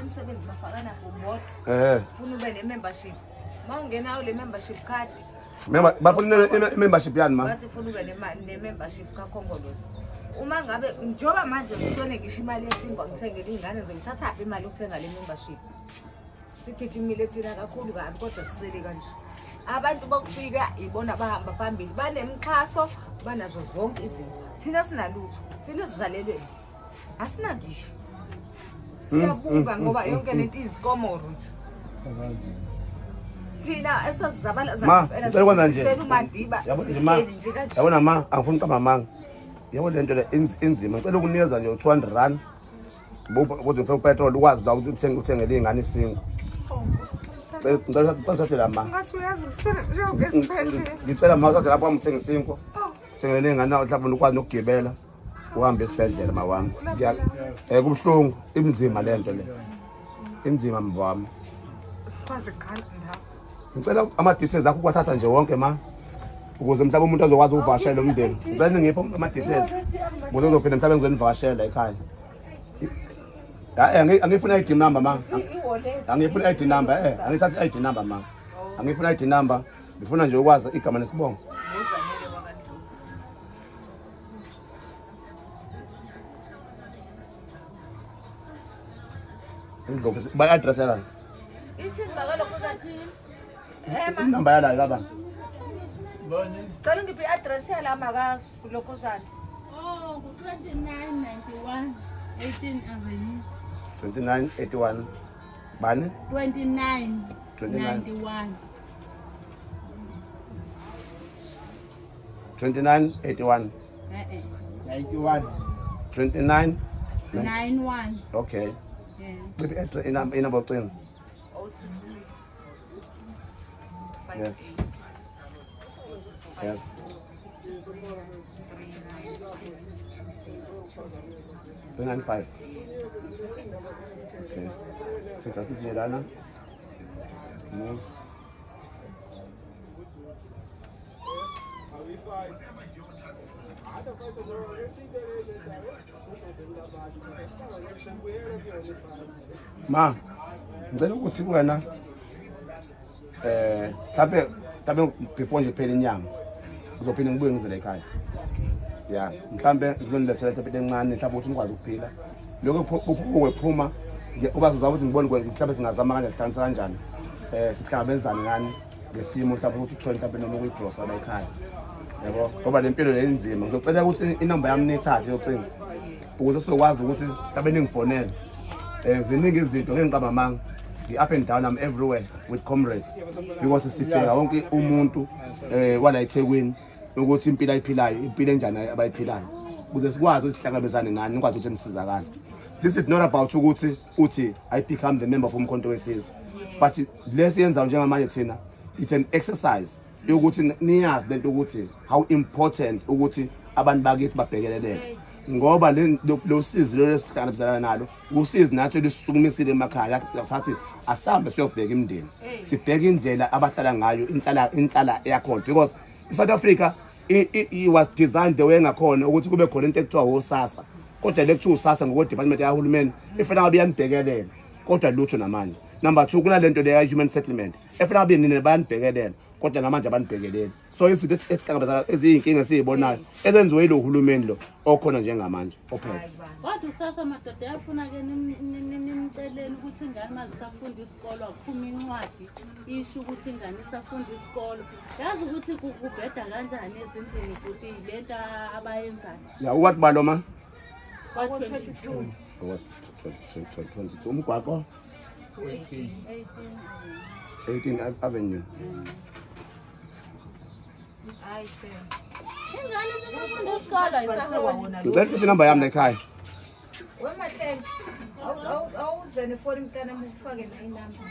Umsebenzi bafakana ngobodwa. Eh. Funa ube ne-membership. Uma ungenayo le membership card, Member bafuna i-membership yani ma? Bathi funa ube ne-membership kaKhongolose. Uma ngabe njengoba manje ngisone ngisho imali yesinkwa ngithengele iy'ngane, ngizoyithathaphi imali yokuthenga le membership? Sigijimile thina kakhulu kabi kodwa sisele kanje. Abantu bokufika ibona bahamba phambili, banemixhaso, banazo zonke izinto. Thina sinalutho, thina sizalelwe asinangisho. Siyabuka ngoba yonke lento izikomoro nje. Thina esasizabalaza Ma, ngicela ukwenza nje. sifela uMadiba, Yabo nje ma. sihleli nje kanje. Yabona ma, angifuni uqamba amanga. Yabo lento le inzima. Ngicela ukunikeza nje u200 rand. Buba ukuze ufake upetrol ukwazi la ukuthi uthengele iy'ngane isinkwa. Ngicela uthathe la ma. Ngathi uyazi usifela njengoba esibhedlela. Ngicela ma uthathe lapho uthenga isinkwa. Uthengele iy'ngane mhlawumbe ukwazi nokugibela. Uhambe esibhedlela ma wami. Kubuhlungu, inzima lento le. Inzima mbami. Sikwazi ukukhala ndawo. Ngicela ama-details akho ukwathatha nje wonke ma, ukuze mhlawumbe umuntu azokwazi ukuvakashela umndeni. Ngicela ningiphe ama-details ukuze uzophinda mhlawumbe ngizonivakashela ekhaya. Hayi, angifuni i-ID number ma. I-wallet. Angifuni i-ID number, angithathi i-ID number ma. Angifuni i-ID number, ngifuna nje ukwazi igama nesibongo. Ngozanele wakaNdlovu. Indlovu bayi-address yala. Ithini makalokhu ma? Inamba yala kabani? Cela ungiphe i-address yala makaLokhuzana. Oh, ku-2991 18 Avenue. 2981 bani? 29 29. 91. 2981. Eh 91. 29 91. Okay. Yeah. Iphi i-address inamba yocingo? 063 Yeah. 58 Yeah. 39 395. Okay. Sitha sithi nje lana. Moves. Ma, ngicela ukuthi kuwena mhlambe before nje kuphela inyanga uzophinde ngibuye ngizele ekhaya. Ya, mhlambe ngizonilethela mhlambe into encane mhlambe ukuthi nikwazi ukuphila. Lokho kwephuma uba sizama ukuthi ngibone mhlambe singazama kanjani, sihlanganisa kanjani. Sihlangabezane ngani ngesimo mhlambe ukuthi uthole mhlambe noma ukuyigrosa la ekhaya. Yabo, ngoba le mpilo le inzima. Ngizocela ukuthi inamba yami niyithathe yocingo ukuze sizokwazi ukuthi mhlambe ningifonele. Ziningi izinto ngeke ngiqamba amanga. Ngi-up and down, I'm everywhere with comrades because sibheka wonke umuntu wala eThekwini ukuthi impilo ayiphilayo, impilo enjani abayiphilayo, ukuze sikwazi ukuthi sihlangabezane nani, nikwazi ukuthi nisizakale. This is not about ukuthi uthi I become the member of Umkhonto weSizwe, but lesi yenzayo njengamanje thina, it's an exercise yokuthi niyazi lento ukuthi how important ukuthi abantu bakithi babhekeleleke, ngoba lo sizi lelo esihlangabezana nalo usizi nathi lisukumisile emakhaya. Sathi asambe siyobheka imindeni, sibheke indlela abahlala ngayo, inhlala yakhona, because iSouth Africa i was designed the way ngakhona ukuthi kube khona into ekuthiwa osasa, kodwa le kuthiwa usasa ngokwe department yahulumeni ifuna ngabe iyanibhekelela, kodwa lutho namanje. Number 2, kunalento le human settlement efuna ngabe nina bayanibhekelela, kodwa namanje abanibhekeleli. So izinto esihlangabezana eziyinkinga esizibonayo ezenziwe yilo hulumeni lo okhona njengamanje ophethe. Kodwa usasa madoda yafuna ke nimceleni ukuthi ingane mazisafunda isikolo, akuphuma incwadi isho ukuthi ingane isafunda isikolo. Yazi ukuthi kubheda kanjani ezindlini futhi lento abayenzayo. Ya, uwathi balo ma? Kwa 22. What 22 umgwaqo 18. 18 Avenue. Hayi shame. Ingane isafunda isikolo isaholi. Ngicela ukuthi inamba yami ekhaya. Wemahlelo. Awuze nefoni mntana ufake inamba.